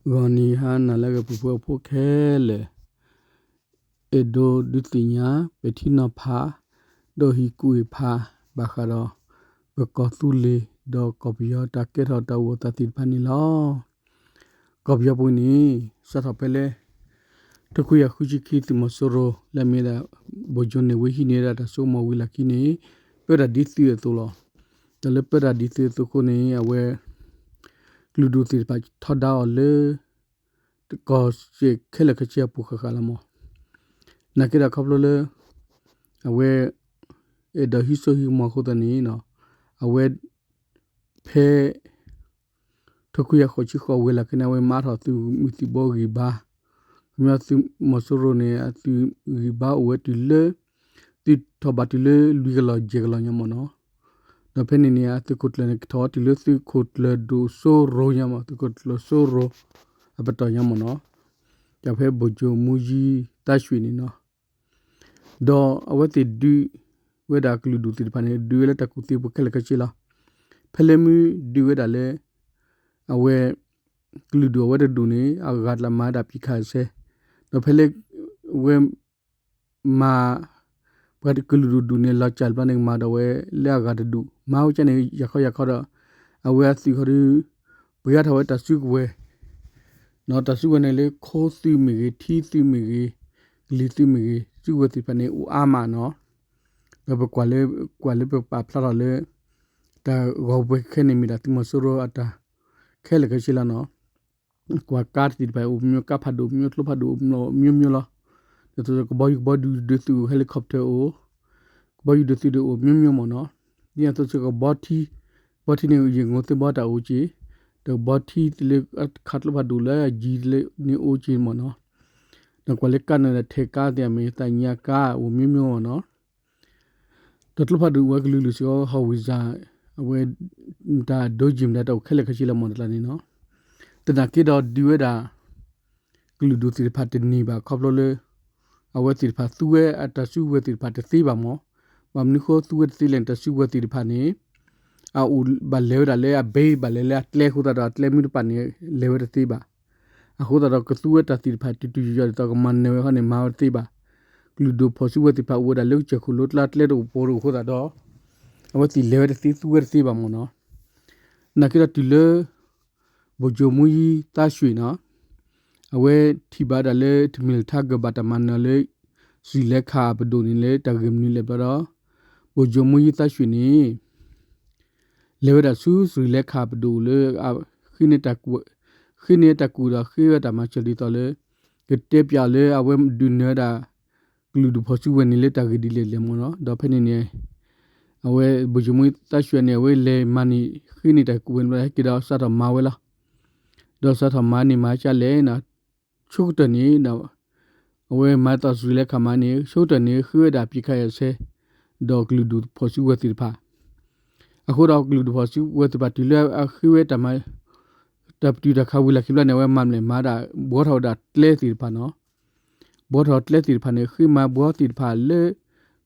ဂီၤနံၤဟါနၤလၢအဂ့ၤ ပှၤဖှီၣ်ဖိဖိခဲလၢာ်, အဲၣ်ဒိးဒုးသ့ၣ်ညါ ပဲာ်ထံနီၤဖး ဒီးဟံၣ်ကူၣ်အ့ၣ်ဖး ဘၣ်ဃးဒီး ပကီၢ်သူလ့ၤ ဒီးကီၢ်ပယီၤတၢ်ကဲထီၣ်တၢ်အိၣ်အသးသ့ၣ်တဖၣ်န့ၣ်လီၤ. ကီၢ်ပယီၤပူၤန့ၣ် စးထီၣ်ဖဲလၢ တခွံကယၤဃုဆံခံ သုးမီၤစိရိၤ လၢအမ့ၢ်ဒၣ် ဗိုလ်ချုပ်နေဝင်း ဟံးန့ၢ်ဝဲဒၣ်တၢ်စိကမီၤဝံၤလီၢ်ခံန့ၣ် ပၢတၢ်ဒ်သုးအသိးလီၤ. ဒီးလၢပၢတၢ်ဒ်သုးအသိးအဃိန့ၣ် အဝဲ ကလုာ်ဒူၣ်သ့ၣ်တဖၣ်ထီဒါအီၤလၢ ကီၢ်စဲၣ်ခဲလၢာ်ခဲဆ့အပူၤဃၣ်ဃၣ်လီၤမး. နာ်က့ဒီးခီဖျိလၢ အဝဲ အဲၣ်ဒိးဟံးစိဟံးကမီၤအဃိသတးန့ၣ် အဝဲ ဖဲ တခွံကယၤဃိးဆံဃိးဝံၤလီၢ်ခံန့ၣ် အဝဲမၤထီၣ်သုးမုၢ်သံၣ်ဘိဂံၢ်ဘါ, ခီပညီသုးမီၤစိရိၤန့ၣ် အသုးဂံၢ်ဘါအိၣ်ဝဲတုၤလၢ သုးထီၣ်ဘးတုၤလၢလွံၢ်ကလီၢ်ယဲၢ်ကလီၢ်ညါမ့ၢ်နီၤ. ဒီးဖဲန့ၣ်န့ၣ် အသုးခိၣ်ကျၢၢ်န့ၣ် ကထီၣ်တုၤလၢသုးခိၣ်ကျၢၢ်ဒိၣ်စိရိၤညါမး သုးခိၣ်ကျၢၢ်စိရိၤ အပတီၢ်ညါမ့ၢ်နီၤ. ဒီးဖဲ ဗိုလ်ချုပ်မှူးကြီးသန်းရွှေ န့ၣ်နီၤ ဒီးအဝဲသ့ၣ်ဒုးဝဲဒၣ်ကလုာ်ဒူၣ်သ့ၣ်တဖၣ်န့ၣ် ဒုးဝဲလၢတၢ်ကူၣ်သ့အပူၤခဲလၢာ်ခဲဆ့လီၤ. ဖဲလၢမ့ၢ်ဒုးဝဲဒၣ်လၢ အဝဲ ကလုာ်ဒူၣ်အဝဲတဒူၣ်န့ၣ် အဂၤတလးမၤဝဲဒၣ်ပံးခးအစဲ, ဒီးဖဲလၢ ဝဲ မၤ ပှၤကလုာ်ဒူၣ်ဒူၣ်န့ၣ် လီၤစၢ်တဘျီန့ၣ် ကမၤဒီးဝဲလၢအဂၤတဒူၣ် မၤဝဲကန့ၣ် ယၤခီယၤခီဒီး အဝဲအသုးခီဒီး ပှ့ၤအါထီၣ်ဝဲတၢ်စုကဝဲၤ တၢ်စုကဝဲၤန့ၣ်လၢခိသုးမ့ၢ်ဂ့ၤ ထံသုးမ့ၢ်ဂ့ၤ ကလံၤသုးမ့ၢ်ဂ့ၤ စုကဝဲၤသ့ၣ်တဖၣ်န့ၣ် အိၣ်အါမးနီၤ. ဒီးပကွၢ်လၢ ကွၢ်လၢပပာ်ဖျါထီၣ်လၢ တၢ်ဂီၤပှဲၤခဲန့ၣ်မ့ၢ်ဒၣ်သုးမီၤစိရိၤအတၢ် ခဲလၢာ်ခဲဆ့လီၤနီၤ. ကွၢ်ကါသ့ၣ်တဖၣ်အိၣ်မ့ၢ် ကါဖးဒိၣ်မ့ၢ် ကျိဖးဒိၣ်အိၣ်မ့ၢ် မျိုးမျိုးလီၤ. ဒ်သိးကဘီယူၤကဘီဒုးဒုးသုးအိၣ် helicopter အိၣ် ကဘီယူၤဒုးသုးဒုးအိၣ် မျိုးမျိုးမ့ၢ်နီၤ. ဒ်သိးကဘီထံ ကဘီထံန့ၣ် ယိာ်ငိုသ့ၣ်ဘီတၢ်အိၣ်က့ၤ ဒီးကဘီထံသ့ၣ်လၢအခးကျိဖးဒိၣ်လၢအယံၤန့ၣ်အိၣ်က့ၤမ့ၢ်နီၤ. ဒီးကွၢ်လၢကါန့ၣ်ဒီး ထဲးကါသ့ၣ်မ့ၢ် သညါကါအိၣ် မျိုးမျိုးမ့ၢ်နီၤ. ဒီးကျိဖးဒိၣ်ဝဲကလုာ်လုာ်စ့ၢ်ကီး ဟီၣ်ဝံၣ်စၢ် အဝဲ တၢ်ဒိကၠံၣ်မတၤတၢ်အိၣ်ခဲလၢာ်ခဲဆ့လီၤမ့ၢ်တကျါန့ၣ်နီၤ. သနာ်က့ဒီးဒုးဝဲဒၣ် ကလုာ်ဒူၣ်သ့ၣ်တဖၣ်တန့ၢ်ဘၣ်ခီဖျိလၢ အဝဲသ့ၣ်တဖၣ်သူဝဲအတၢ်စုကဝဲၤသ့ၣ်တဖၣ်တသ့ဘၣ်မ့ၢ်. ဘၣ်မနုၤဃိသူဝဲတသ့လဲၣ်န့ၣ် တၢ်စုကဝဲၤသ့ၣ်တဖၣ်န့ၣ် အအိၣ်ဘၣ်လဲၤဝဲဒၣ်လၢအဘ့ဘၣ်လဲၤလၢအကျဲအဃိသတးဒီး အကျဲမ့ၢ်တပာ်န့ၣ် လဲၤဝဲတသ့ဘၣ်. အဃိသတးဒီးကသူဝဲတၢ်သ့ၣ်တဖၣ်တုၤတုၤယိာ်ယိာ်ဒ်သိးကမၤနၢၤဝဲခီန့ၣ် မၤဝဲတသ့ဘၣ်. ကလုာ်ဒူၣ်ဖီၣ်စုကဝဲၤသ့ၣ်တဖၣ်အိၣ်ဝဲဒၣ်လၢကစၢၢ်ခိၣ်လိကျါကျဲတအိၣ်ပှဲၤအဃိသတးဒီး အဝဲသ့ၣ်လဲၤဝဲတသ့ သူဝဲတသ့ဘၣ်မ့ၢ်နီၤ. နာ်က့ဒီးတုၤလၢ ဗိုလ်ချုပ်မှူးကြီးသန်းရွှေ နီၤ အဝဲထံၣ်ဘၣ်ဒၣ်လၢ တမံၤလၢထါကၢၢ်ဘၣ်တၢ်မၤနၢၤလၢ စူၤလဲခးအပဒိၣ်န့ၣ်လၢတၢ်ဂ့ၢ်မနုၤလဲၣ်ဘျီဒီး ဗိုလ်ချုပ်မှူးကြီးသန်းရွှေ န့ၣ် လဲၤဝဲဒၣ်ဆူစူၤလဲခးအပဒိၣ်လၢ ဃ့န့ၢ်တၢ်ကူၣ် ဃ့န့ၢ်တၢ်ကူၣ်ဒီးဃ့ဝဲတၢ်မၤစၢၤဒ်သိးလၢ ကတဲပၠးအီၤလၢအဝဲဒုးနၢၤဝဲဒၣ် ကလုာ်ဒူၣ်ဖီၣ်စုကဝဲၤန့ၣ်လၢတၢ်ဂ့ၢ်ဒ်လဲၣ်လဲၣ်မ့ၢ်နီၤ. ဒီးဖဲန့ၣ်န့ၣ် အဝဲ ဗိုလ်ချုပ်မှူးကြီးသန်းရွှေ န့ၣ် အဝဲလဲၤမၤန့ၢ်ဃ့န့ၢ်တၢ်ကူၣ်ဝဲန့ၣ်ဘျီ ဟဲက့ၤဒီးစးထီၣ်မၤဝဲလီၤ. ဒီးစးထီၣ်မၤန့ၢ်မၤကလဲၣ် ဆိကတၢၢ်န့ၣ် အဝဲမၤသီၣ်စူၤလဲခးမၤန့ၣ် ဆိကတၢၢ်န့ၣ် ဃ့ဝဲဒၣ်ပစ်ခတ်ရပ်စဲ ဒီးကလုာ်ဒူၣ်ဖီၣ်စုကဝဲၤသ့ၣ်တဖၣ် အဃိဒီးကလုာ်ဒူၣ်ဖီၣ်စုကဝဲၤသ့ၣ်တဖၣ်တုၤလၢအဃ့ဝဲတၢ်မၤ တၢ်ပတုာ်တၢ်ခးဝံၤလီၢ်ခံဘျီန့ၣ် အဝဲမၤမလဲၣ်မၤဒၣ် ဘှီထီၣ်ဝဲဒၣ်ကျဲသ့ၣ်တဖၣ်နီၤ. ဘှီထီၣ်ကျဲသ့ၣ်တဖၣ်န့ၣ် ဃ့မၤဘှီသ့ၣ်တဖၣ်လၢ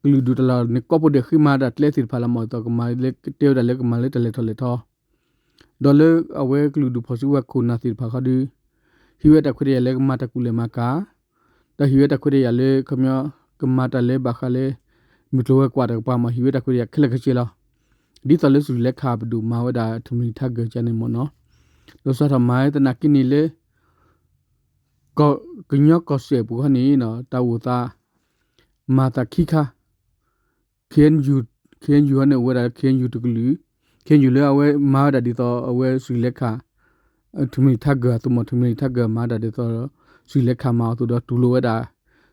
ကလုာ်ဒူၣ်တလီၢ်န့ၣ် ကိးပူၤဒဲးဃ့မၤဒၣ်ကျဲသ့ၣ်တဖၣ်လီၤမ့ၢ် သိးကမၤလၢကတဲဝဲဒၣ်လၢကမၤလၢတၢ်လဲၤထီၣ်လဲၤထီ ဒီးလၢအဝဲကလုာ်ဒူၣ်ဖီၣ်စုကဝဲၤခိၣ်နၢ်သ့ၣ်တဖၣ်ခီဒီး ဟ့ၣ်ဝဲတၢ်ခွဲးတၢ်ယာ်လၢကမၤတၢ်ကူၣ်လဲၤမၤကၤ ဒီးဟ့ၣ်ဝဲတၢ်ခွဲးတၢ်ယာ်လၢ ခီပညီ ကမၤတၢ်လၢဘၣ်ဃးလၢ မုၢ်ကျိၤဝဲၤကွာ်တကပၤမ့ၢ် ဟ့ၣ်ဝဲတၢ်ခွဲးတၢ်ယာ်ခဲလၢာ်ခဲဆ့လီၤ. ဒ်သိးလၢစူၤလဲခးပဒိၣ်မၤဝဲဒၣ် ထမံၤထါကၢၢ်ကန့ၣ်မ့ၢ်နီၤ. ဒီးစးထီၣ်မၤသနာ်က့န့ၣ်လၢ ကညီကီၢ်စဲၣ်ပူၤခီန့ၣ် တၢ်အိၣ်သး မၤသးခံခါ KNU KNU ဟီန့ၣ် အိၣ်ဝဲဒၣ်လၢ KNU တကလုာ် KNU လၢအဝဲမၤဝဲဒၣ်ဒ်သိးအဝဲစူၤလဲခး ထမံၤထါကၢၢ်အသိးမ့ၢ် ထမံၤထါကၢၢ်မၤဒၣ်ဒ်သိး စူၤလဲခးမၤအသိးဒီးတူၢ်လိာ်ဝဲဒၣ်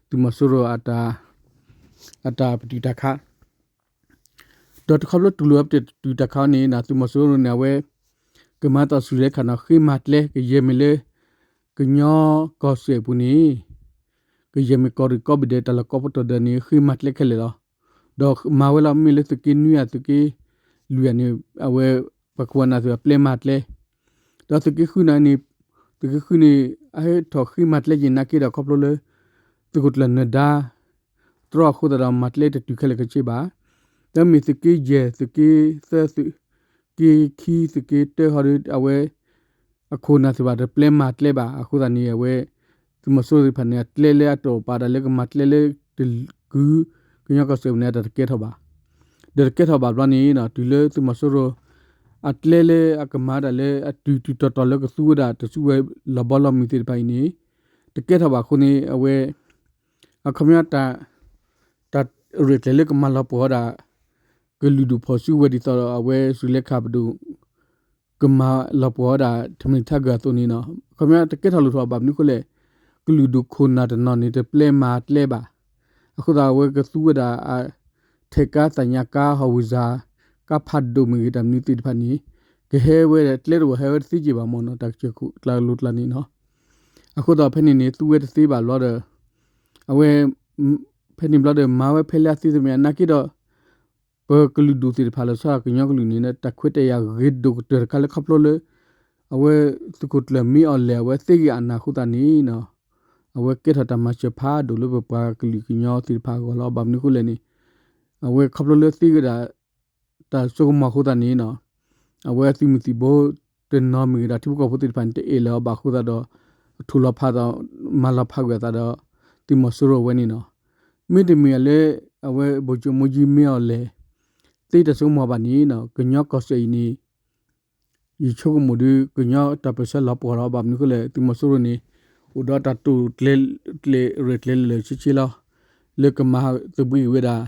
သုးမီၤစိရိၤအတၢ် အတၢ်ပတုာ်တၢ်ခး ဒီးတခီဖျိတူၢ်လိာ်ဝဲပတုာ်တၢ်ခးန့ၣ် သုးမီၤစိရိၤန့ၣ် အဝဲ ကမၤသီၣ်စူၤလဲခးနီၤ ဃ့မၤကျဲ ကယဲၢ်မ့ၢ်လၢ ကညီကီၢ်စဲၣ်ပူၤန့ၣ် ကယဲၢ်မ့ၢ်ကီၢ်ရ့ၣ်ကီၢ်ဘ့ၣ်ဒဲး တၢ်လီၢ်ကိးပတီၢ်ဒဲးန့ၣ် ဃ့မၤကျဲခဲလၢာ်လီၤ. ဒီးမၤဝဲလီၤ မ့ၢ်လၢသုးက့နွံဧါ သုးက့လွံၢ်ဧါန့ၣ် အဝဲ ပှၤခိၣ်နၢ်သုးအပျဲမၤကျဲ ဒီးသုးက့ဃုန့ၣ် သုးက့ဃုန့ၣ် အဟဲထီၣ်ဃ့မၤကျဲက့ၤနာ်က့ဒီးခီဖျိလၢ သုးခိၣ်ကျၢၢ်နၢၤဒါ တြီအဃိသတးဒီးမၤကျဲတတုၤခဲလၢာ်ခဲဆ့ဘၣ်. ဒီးမ့ၢ်သုးက့ယဲၢ် သုးက့သၢ သုးက့ခံ သုးက့တၢဟီဒီး အဝဲ အခိၣ်နၢ်သ့ၣ်တဖၣ်တပျဲမၤကျဲဘၣ်အဃိသတးန့ၣ် အဝဲ သုးမီၤစိရိၤသ့ၣ်တဖၣ်န့ၣ် အကျဲလၢအတအိၣ်ပာ်ဒၣ်လၢကမၤကျဲလၢ တကုၤ ကညီကီၢ်စဲၣ်ပူၤန့ၣ် အတၢ်တကဲထီၣ်ဘၣ်. ဒီးတကဲထီၣ်ဘၣ်ဘျီန့ၣ် တုၤလၢသုးမီၤစိရိၤ အကျဲလၢအကမၤဒၣ်လၢအတုၤတုၤတီၤတီၤလၢကသူဝဲဒၣ်တၢ်စုကဝဲၤလီၤဘီလီၤမုၢ်သ့ၣ်တဖၣ်အံၤန့ၣ် တကဲထီၣ်ဘၣ်အဃိန့ၣ် အဝဲ အခီပညီ တၢ်ရဲၣ်ကျဲၤလၢကမၤလီၤပှီၢ်ဝဲဒၣ် ကလုာ်ဒူၣ်ဖီၣ်စုကဝဲၤဒ်သိးဒီး အဝဲစူၤလဲခးပဒိၣ် ကမၤလီၤပှီၢ်ဝဲဒၣ် ထမ့ၢ်ထါဂုၤအသိးန့ၣ် အခီပညီတကဲထီၣ်လိၣ်ထီၣ်ဘၣ်. မနုၤအဃိလဲၣ်, ကလုာ်ဒူၣ်ခိၣ်နၢ်တနီၤန့ၣ် တပျဲမၤကျဲဘၣ်. အဃိသတး အဝဲကသူဝဲဒၣ် ထဲကါသးညါကါ ဟီၣ်ဝံၤစၢ် ကါဖးဒိၣ်မ့ၢ်ဂ့ၤ တၢ်မနုၤသ့ၣ်တဖၣ်န့ၣ် ကဟဲဝဲကျဲတအိၣ် ဟဲဝဲတသ့က့ၤဘၣ်မ့ၢ်နီၤ တၢ်ကစၢၢ်ခိၣ်ကျါလိၤကျါန့ၣ်နီၤ. အဃိသတးဖဲန့ၣ်န့ၣ် သူဝဲတသ့ဘၣ်ဘျီဒီး အဝဲ ဖဲန့ၣ်ဘျီဒီး မၤဝဲဖဲလၢအသ့သမ့ၢ် နာ်က့ဒီး ပကလုာ်ဒူၣ်သ့ၣ်တဖၣ်လီၤဆီဒၣ်ကညီကလုာ်န့ၣ် တၢ်ခွဲးတၢ်ယာ်ဂ့ၤဒိၣ်ကတၢၢ်တခါလၢခီဖျိလၢ အဝဲသုးခိၣ်ကျၢၢ်မ့ၢ်အီၤလဲၣ် အဝဲသ့ဂ့ၤအနၢ်အဃိသတးန့ၣ် အဝဲကဲထီၣ်တၢ်မၤစၢၤဖးဒိၣ်လၢပပှၤကလုာ်ကညီသ့ၣ်တဖၣ်အဂီၢ်လီၤ. ဘၣ်မနုၤအဃိလဲၣ်န့ၣ် အဝဲခီဖျိလၢသ့ဝဲဒၣ် တၢ်စိကမီၤအဃိသတးန့ၣ် အဝဲသုးမုၢ်သံၣ်ဘိတနီၤမ့ၢ်ဂ့ၤဒီး ထံဖိကီၢ်ဖိသ့ၣ်တဖၣ်န့ၣ် တအဲၣ်လၢၤအီၤဘၣ်အဃိသတးဒီး ထိၣ်လီၤဖးဒီး မၤလီၤဖးကွံာ်အသးဒီး သုးမီၤစိရိၤဝဲန့ၣ်နီၤ. မ့တမ့ၢ်လၢ အဝဲ ဗိုလ်ချုပ်မှူးကြီး မင်းအောင်လှိုင် သ့တၢ်စိကမီၤဘၣ်န့ၣ် ကညီကီၢ်စဲၣ်အံၤန့ၣ် ယဆိကမိၣ်ဒီး ကညီတၢ်ပၢၢ်ဆၢလီၤပှီၢ်လီၤ. ဘၣ်မနုၤအဃိလဲၣ် သုးမီၤစိရိၤန့ၣ် အိၣ်ဒီးတၢ်တိာ်ကျဲၤရဲၣ်ကျဲၤလၢာ်ဆ့ဆ့လီၤ. လၢကမၤသဘှံးက့ၤဝဲဒၣ်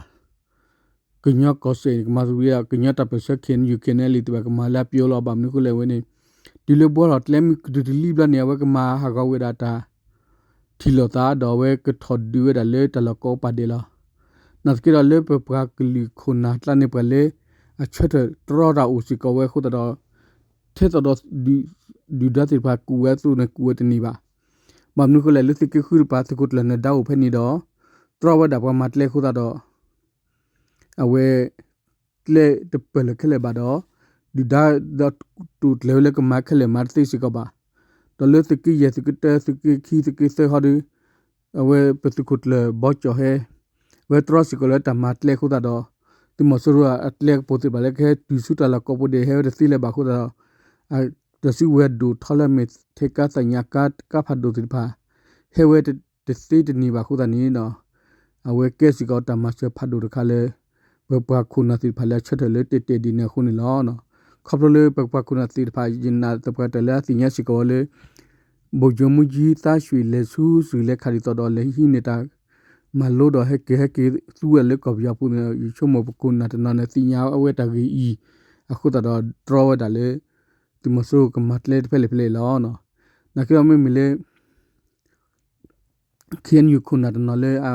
ကညီကီၢ်စဲၣ်န့ၣ် ကမၤသဘှံးဒီး ကညီတၢ်ပၢၢ်ဆၢ KNU KNLA သ့ၣ်တဖၣ် ကမၤလၢအပျိလီၤ. ဘၣ်မနုၤအဃိလဲၣ်ဝဲန့ၣ် တုၤလၢဘှီထီၣ်ကျဲမ့ၢ်တုၤတလံဘျီန့ၣ် အဝဲကမၤဟးဂီၤဝဲဒၣ်တၢ် ထံၣ်လိာ်သးဒီး အဝဲကထီၣ်ဒုးဝဲဒၣ်လၢတၢ်လီၢ်ကိးပၤဒဲးလီၤ. နာ်သက့ဒီးလၢပပှၤကလုာ်ခိၣ်နၢ်ကျါန့ၣ် ပှၤလၢအဆၢထၢၣ်တြီတၢ်အိၣ်စ့ၢ်ကီးဝဲအဃိသတးဒီး ထဲသိးဒီး ဒုၣ်ဒါသ့ၣ်တဖၣ်ကူၣ်ဝဲအသိးန့ၣ် ကူၣ်ဝဲတန့ၢ်ဘၣ်. ဘၣ်မနုၤအဃိလဲၣ် လၢသုးက့ဃုတပၤ သုးခိၣ်ကျၢၢ်နၢၤဒါအိၣ်ဖဲန့ၣ်ဒီး တြီဝဲဒၣ်ပှၤမၤကျဲအဃိသတးဒီး အဝဲ ကျဲတပၢၢ်လၢာ်ခဲလၢာ်ဘၣ်ဒီး ဒုၣ်ဒါဒီးတိာ်ကျဲၤဝဲလၢကမၤခဲလၢာ်မၤတသ့စ့ၢ်ကီးဘၣ်. ဒီးလၢသုးက့ယဲၢ် သုးက့တၢ သုးက့ခံ သုးက့သၢဟီဒီး အဝဲပသုးခိၣ်ကျၢၢ်ဘီကၠီၣ်ဟဲ ဝဲတြီစ့ၢ်ကီးလၢတၢ်မၤကျဲအဃိသတးဒီး သုးမီၤစိရိၤအကျဲကပိာ်သ့ၣ်တဖၣ်လၢကဟဲတုၤဆူတၢ်လီၢ်ကိးပၤဒဲး ဟဲဝဲတသ့လၢၤဘၣ်အဃိသတးဒီး တၢ်စုကဝဲၤဒိၣ်ထီလၢအမ့ၢ်ထဲကါသးညါကါ ကါဖးဒိၣ်သ့ၣ်တဖၣ် ဟဲဝဲတသ့တန့ၢ်ဘၣ်အဃိသတးန့ၣ်ဒီး အဝဲကဲစ့ၢ်ကီးတၢ်မၤစၢၤဖးဒိၣ်တခါလၢ ပပှၤခိၣ်နၢ်သ့ၣ်တဖၣ်လၢအဆၢထၢၣ်လၢတဲာ်တဲာ်ဒ်န့ၣ်အဃိန့ၣ်လီၤ. ခီဖျိလၢပပှၤခိၣ်နၢ်သ့ၣ်တဖၣ် ယနာ်သပှၢ်တၢၢ်လၢအသ့ၣ်ညါစ့ၢ်ကီးဝဲလၢ ဗိုလ်ချုပ်မှူးကြီးသန်းရွှေ လဲၤဆူစူၤလဲခးဒ်သိးဒီး လဲၤဟံးန့ၢ်တၢ်မၤလိဒီး ဟဲက့ၤဟဲက့ၤသူဝဲဒၣ်လၢကီၢ်ပယီၤပူၤန့ၣ် ယဆိကမိၣ်ပခိၣ်နၢ်တနီၤန့ၣ် သ့ၣ်ညါဝဲတၢ်ဂ့ၢ်အံၤ အဃိသတးဒီးတြီဝဲဒၣ်လၢ သုးမီၤစိရိၤကမၤကျဲတဖဲလဲၣ်ဖဲလဲၣ်လီၤ. နာ်က့ဒီးမ့မ့ၢ်လၢ KNU ခိၣ်နၢ်တနီၤလၢ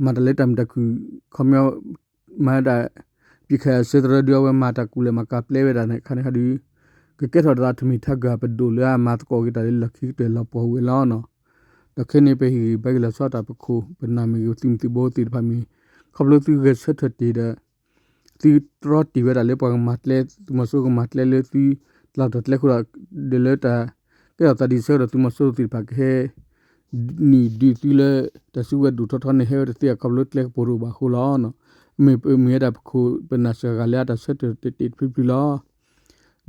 မၤတၢ်လၢတၢ်မုာ်တၢ်ခုၣ် ခီပညီ မၤဒၣ် ပစ်ခတ်ရပ်စဲရေး တရၢဒုး အဝဲမၤတၢ်ကူၣ်လဲၤမၤကၤပျဲဝဲဒၣ်န့ၣ် ခါန့ၣ်ခါဒုး ကကဲထီၣ်တၢ်ထမ့ၢ်ထါဂုၤပဒိၣ်လၢအမၤသကိးက့ၤတၢ်လၢလီၢ်ခံကတၢၢ်လီၤပှီၢ်ဝဲလီၤနီၤ. ဒီးခဲန့ၣ် ပဟ့ၣ်ဂံၢ်ဘါက့ၤလီၤဆီတၢ်ပခိၣ်ပနၢ်မ့ၢ်ဂ့ၤ သုးမုၢ်သံၣ်ဘိသ့ၣ်တဖၣ်မ့ၢ် ခီဖျိသုဂဲၤဆၢထၢၣ်တ့ၢ်ဒီး သုတြီတ့ၢ်ဝဲဒၣ်လၢပှၤကမၤကျဲ သုးမီၤစိရိၤကမၤကျဲလၢသုတၢ်လီၢ်တၢ်ကျဲအဃိဒီး ဒီးလၢတၢ်ကဲထီၣ်သးဒ်ဆၢကတီၢ် သုးမီၤစိရိၤသ့ၣ်တဖၣ်ကဟဲ နံၣ်ဒုးသုလၢ တၢ်စုကဝဲၤဒိၣ်ထီထီန့ၣ် ဟဲဝဲတသ့ အခီဖျိကျဲကပိာ်တအိၣ်ဘၣ်အဃိလီၤ. မ့ၢ်မ့ၢ်ဝဲဒၣ်ပခိၣ်ပနၢ်စှၤဂၤလၢအတၢ်ဆၢထၢၣ်တ့ၢ်တ့ၢ်တဖျုးဖျုးလီၤ.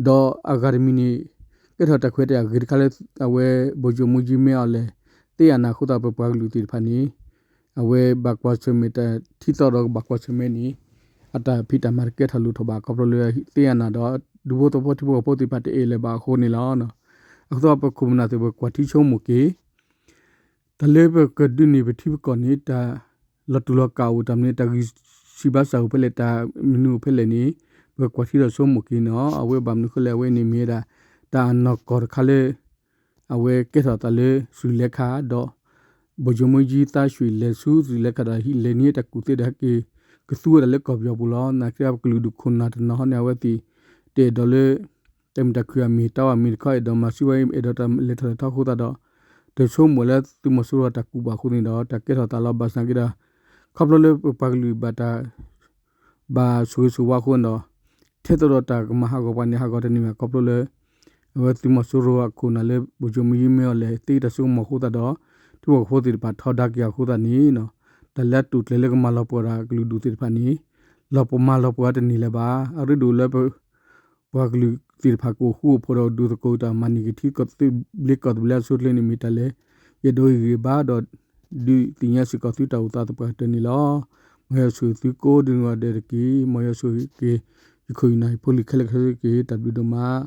ဒီးအဂၤတမံၤန့ၣ် ကဲထီၣ်တၢ်ခွဲးတၢ်ယာ်ဂ့ၤတခါလၢ အဝဲ ဗိုလ်ချုပ်မှူးကြီး မင်းအောင်လှိုင် သ့ၣ်ညါနၢ်အဃိသတးပပှၤကလုာ်သ့ၣ်တဖၣ်န့ၣ် အဝဲဘၣ်ကွၢ်ဆၢၣ်မဲာ်တၢ်ထံသီဒီးကဘၣ်ကွၢ်ဆၢၣ်မဲာ်န့ၣ် အတၢ်ဖံးတၢ်မၤတကဲထီၣ်လိၣ်ထီၣ်ဘၣ် ခီဖျိလၢသ့ၣ်ညါနၢ်ဒီး ဒူဖိသဝီဖိထံဖိကီၢ်ဖိသ့ၣ်တဖၣ်တအဲၣ်လၢၤဘၣ်အဃိန့ၣ်လီၤ. အဃိသတးပခိၣ်ပနၢ်သ့ၣ်တဖၣ်ကွၢ်ထံဆိကမိၣ်က့ၤ တၢ်လၢပကဒုးန့ၢ်ပထံပကီၢ်န့ၣ် တၢ်လီၤတူာ်လီၤကာ်အိၣ် တၢ်မနုၤ တၢ်ဂံၢ်ဆူၣ်ဘါစၢ်အိၣ်ဖဲလဲၣ် တၢ်မနုၤအိၣ်ဖဲလဲၣ်န့ၣ် ပကကွၢ်ထံဒီးဆိကမိၣ်က့ၤနီၤ. အဝဲဘၣ်မနုၤအဃိလဲၣ် အဝဲန့ၣ်မ့ၢ်ဝဲဒၣ် တၢ်အနီၢ်ကီၢ်တခါလၢ အဝဲကဲထီၣ်သးလၢစူၤလဲခးဒီး ဗိုလ်ချုပ်မှူးကြီး သန်းရွှေ လဲၤဆူစူၤလဲခးဒီး ဟံးလဲၤနံၤတၢ်ကူၣ်သ့ဒီးဟဲက့ၤ ကသူဝဲဒၣ်လၢကီၢ်ပယီၤပူၤလီၤ. နာ်က့ပကလုာ်ဒူၣ်ခိၣ်နၢ်တနီၤဟီန့ၣ် အဝဲသ့ၣ် တအဲၣ်ဒိးလၢ တၢ်မုာ်တၢ်ခုၣ်အမ့ၢ်တၢ်ဝဲမ့ၢ်တခီ အဲၣ်ဒိးမၤဆူၣ်ဝဲ အဲၣ်ဒိးတၢ်လဲၤထီၣ်လဲၤထီအဃိသတးဒီး တဆိကမိၣ်လၢသုးမီၤစိရိၤတၢ်ကူၣ်ဘၣ်အဃိန့ၣ်ဒီး တၢ်ကဲထီၣ်သးလီၤ. ဘၣ်ဆၣ်နာ်က့ဒီး ခီဖျိလၢပပှၤကလုာ်ဘၣ်တၢ် ဘၣ်ဆိၣ်ဂ့ၤဆိၣ်ဝါအဃိန့ၣ်ဒီး ထဲသိးဒီးတၢ်ကမၤဟးဂီၤပှၤန့ၣ် ဟးဂီၤတန့ၢ်ဘၣ် ခီဖျိလၢ အဝဲသုးမီၤစိရိၤအခိၣ်နၢ်လၢ ဗိုလ်ချုပ်မှူးကြီး မင်းအောင်လှိုင် သ့တၢ်ဆိကမိၣ်အဃိသတးဒီး ထံဖိကီၢ်ဖိသ့ၣ်တဖၣ်ထီဒါက့ၤအဃိသတးန့ၣ် တၢ်လၢအတိာ်ကျဲၤလၢကမၤလီၤပှီၢ်ဒၣ်ကလုာ်ဒူၣ်သ့ၣ်တဖၣ်န့ၣ် လီၤပမၤလီၤပှီၢ်တန့ၢ်လၢၤဘၣ်. အရ့ဒိၣ်လၢပ ပှၤကလုာ် သုးသ့ၣ်တဖၣ်ကအိၣ်ဃူအိၣ်ဖိးဒီးဒူသကိးတၢ်မၤန့ၢ်က့ၤထံကီၢ်သဘျ့ကီၢ်သဘျ့အဆိအချ့န့ၣ် မ့ၢ်တၢ်လၢယအဲၣ်ဒိးဟ့ၣ်ဂံၢ်ဘါဒီး ဒုးသ့ၣ်ညါစ့ၢ်ကီးသုတၢ်အိၣ်သးသပှၢ်ကတၢၢ်န့ၣ်လီၤ. မ်ယွၤဆိၣ်ဂ့ၤသုကိးဒံနီၢ်ဂၤဒဲးတက့ၢ်. မ်ယွၤဆိၣ်ဂ့ၤက့ၤ ယခိၣ်ယနၢ်ဖိလံၤခဲလၢာ်ခဲဆ့တက့ၢ်. တၢ်ဘျုးဒိၣ်မး.